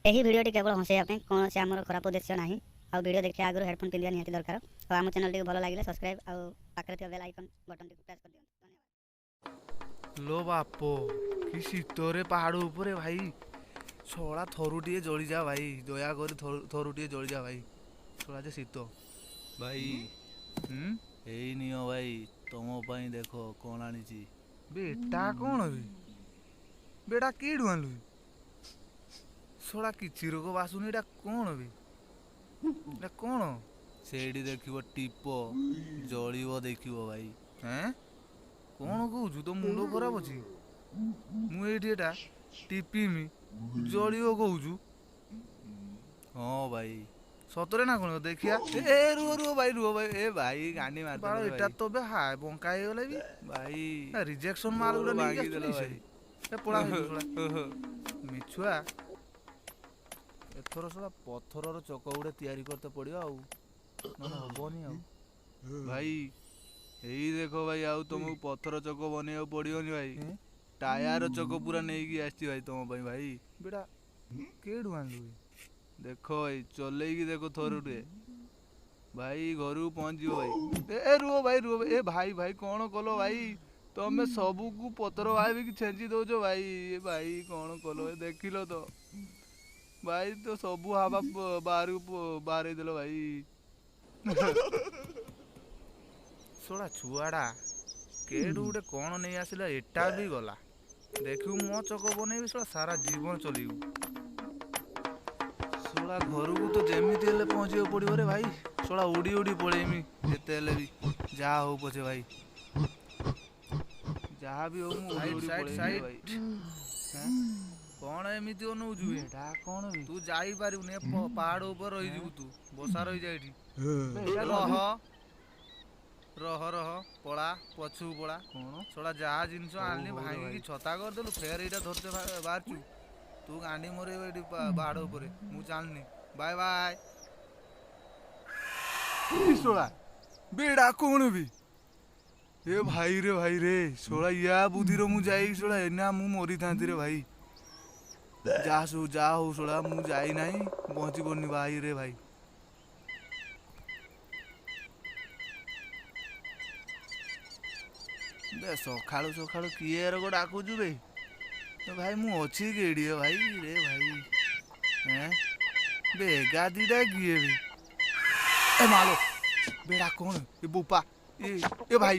ଏହି ଭିଡ଼ିଓଟି କେବଳ ହସେଇବା ପାଇଁ, କୌଣସି ଆମର ଖରାପ ଉଦ୍ଦେଶ୍ୟ ନାହିଁ। ଆଉ ଭିଡ଼ିଓ ଦେଖିବା ଆଗରୁ ହେଡ଼ଫୋନ୍ ପିନ୍ଧିବା ନିହାତି ଦରକାର। ଆଉ ଆମ ଚ୍ୟାନେଲଟିକୁ ଭଲ ଲାଗିଲେ ସବସ୍କ୍ରାଇବ୍ ଆଉ ପାଖରେ ଥିବା ବେଲ୍ ଆଇକନ୍ ବଟନ୍ଟିକୁ ପ୍ରେସ୍ କରିଦିଅନ୍ତୁ। ଧନ୍ୟବାଦ। ଲୋ ବାପ, କି ଶୀତରେ ପାହାଡ଼ ଉପରେ ଭାଇ। ଶଳା ଥରୁଟିଏ ଜଳିଯା ଭାଇ, ଦୟାକରି ଥରୁଟିଏ ଜଳିଯା ଭାଇ। ଶଳା ଯେ ଶୀତ ଭାଇ। ହୁଁ। ଏଇ ନିଅ ଭାଇ, ତମ ପାଇଁ ଦେଖ କଣ ଆଣିଛି। ବେ ଏଟା କଣ ବେ? ବେଟା କେଇଠୁ ଆଣିଲୁ? ଶଳା କିଛି ରୋଗ ବାସୁନି। ଏଟା କଣ ବେ? ଏଟା କଣ? ସେଇଠି ଦେଖିବ, ଟିପ ଜଳିବ, ଦେଖିବ ଭାଇ। ଏଁ, କଣ କହୁଛୁ? ତୋ ମୁଣ୍ଡ ଖରାପ ଅଛି? ମୁଁ ଏଇଠି ଏଟା ଟିପିମି, ଜଳିବ କହୁଛୁ? ହଁ ଭାଇ। ସତରେ ନା କଣ? ଦେଖିଆ। ଏ ରୁହ ରୁହ ଭାଇ, ରୁହ ଭାଇ। ଏ ଭାଇ, ଗାଣ୍ଡି ବାଳ ମାରିଦେଲ। ଏଟା ଭାଇ ତ ବେ ହାୟ ବଙ୍କା ହେଇଗଲା ବି। ଭାଇ ରିଜେକ୍ସନ ମାଲ ଗୋଡ଼ ଗୁଡ଼ା ନେଇକି ଭାଙ୍ଗିଦେଲ ଆସୁଛୁ ଭାଇ। ଏ ପଳା ହେଇଠୁ ଶଳା ମିଛୁଆ। ଏଥର ଶଳା ପଥରର ଚକ ଗୁଡେ ତିଆରି କରତେ ପଡିବ, ଆଉ ନହେଲେ ହବନି। ଆଉ ଭାଇ, ଏଇ ଦେଖ ଭାଇ, ଆଉ ତମକୁ ପଥର ଚକ ବନେଇବାକୁ ପଡିବନି ଭାଇ। ଏଁ? ଟାୟାର ଚକ ପୁରା ନେଇକି ଆସିଛି ଭାଇ ତମ ପାଇଁ ଭାଇ। ବେଟା କେଇଠୁ ଆଣିଲୁ ବେ? ଦେଖ ଭାଇ, ଚଲେଇକି ଦେଖ ଥରୁଟିଏ ଭାଇ, ଘରକୁ ପହଞ୍ଚିବ ଭାଇ। ଏ ରୁହ ଭାଇ, ରୁହ ଭାଇ। ଏ ଭାଇ, ଭାଇ, କଣ କଲ ଭାଇ? ତମେ ସବୁକୁ ପଥର ଭାବିକି ଛେଞ୍ଚି ଦଉଛ ଭାଇ। ଏ ଭାଇ, କଣ କଲ? ଏ ଦେଖିଲ ତ ଭାଇ, ତ ସବୁ ହାବା ବାହାରକୁ ବାହାରେଇ ଦେଲ ଭାଇ। ଶଳା ଛୁଆଟା କେଇଠୁ ଗୋଟେ କଣ ନେଇ ଆସିଲା। ଏଟା ବି ଗଲା। ଦେଖିବୁ, ମୋ ଚକ ବନେଇବି, ଶଳା ସାରା ଜୀବନ ଚଲେଇବୁ। ଶଳା ଘରକୁ ତ ଯେମିତି ହେଲେ ପହଞ୍ଚିବାକୁ ପଡିବ ରେ ଭାଇ। ଶଳା ଉଡ଼ି ଉଡ଼ି ପଳେଇମି ଯେତେ ହେଲେ ବି, ଯାହା ହଉ ପଛେ ଭାଇ, ଯାହା ବି ହଉ ମୁଁ ଉଡ଼ି ସାଇଡ୍ ଉଡ଼ି ସାଇଡ୍ ପଳେଇମି ସାଇଡ୍। ଭାଇ। ହେଁ? କଣ ଏମିତି ଅନଉଛୁ ବେ? ଏଟା କଣ ବେ? ତୁ ଯାଇପାରିବୁନି, ଏ ପାହାଡ ଉପରେ ରହିଯିବୁ ତୁ। ବସା ରହିଯା ଏଠି। ବେ ଏଟା ରହ ରହ ରହ, ପଳା, ପଛକୁ ପଳା। କଣ? ଶଳା ଯାହା ଜିନିଷ ହଉ ଆଣିଲି ହଉ ରେ ଭାଙ୍ଗିକି ଭାଇ। ଛତା କରିଦେଲୁ, ଫେର ଏଇଟା ଧରତେ ବାହାରିଛୁ ତୁ। ଗାଣ୍ଡି ମରେଇବ ଏଠି ପାହାଡ ଉପରେ। ମୁଁ ଚାଲିନି, ବାଏ ବାଏ। ଶଳା ବେଡା କଣ ବି? ଏ ଭାଇ ରେ ଭାଇ ରେ, ଶଳା ୟା ବୁଦ୍ଧିର ମୁଁ ଯାଇକି ଶଳା ଏନା ମୁଁ ମରିଥାନ୍ତି ରେ ଭାଇ। ଯାହା ସବୁ ଯାହା ହଉ, ଶଳା ମୁଁ ଯାଇନାହିଁ, ବଞ୍ଚି ପଡୁନି ଭାଇ ରେ ଭାଇ। ବେ ସକାଳୁ ସକାଳୁ କିଏ ଏରକ ଡାକୁଛୁ ବେ? ଏ ଭାଇ, ମୁଁ ଅଛି କି ଏଠି? ଏ ଭାଇ ରେ ଭାଇ। ଏଁ ବେ, ଏଗା ଦିଟା କିଏ ବେ? ଏ ମାଲୋ, ବେଡା କଣ? ଏ ବୋପା, ଏ ଏ ଭାଇ,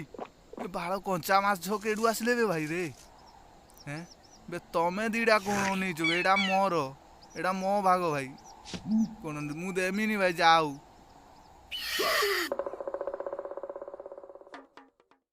ଏ ବାଳ କଞ୍ଚା ମାଛ କେଡୁ ଆସିଲେ ବେ ଭାଇ ରେ? ହେଁ ବେ, ତମେ ଦିଟା କଣ ନେଇଛ ବେ? ଏଇଟା ମୋର, ଏଇଟା ମୋ ଭାଗ ଭାଇ। କଣ ମୁଁ ଦେମିନି ଭାଇ, ଯାଉ।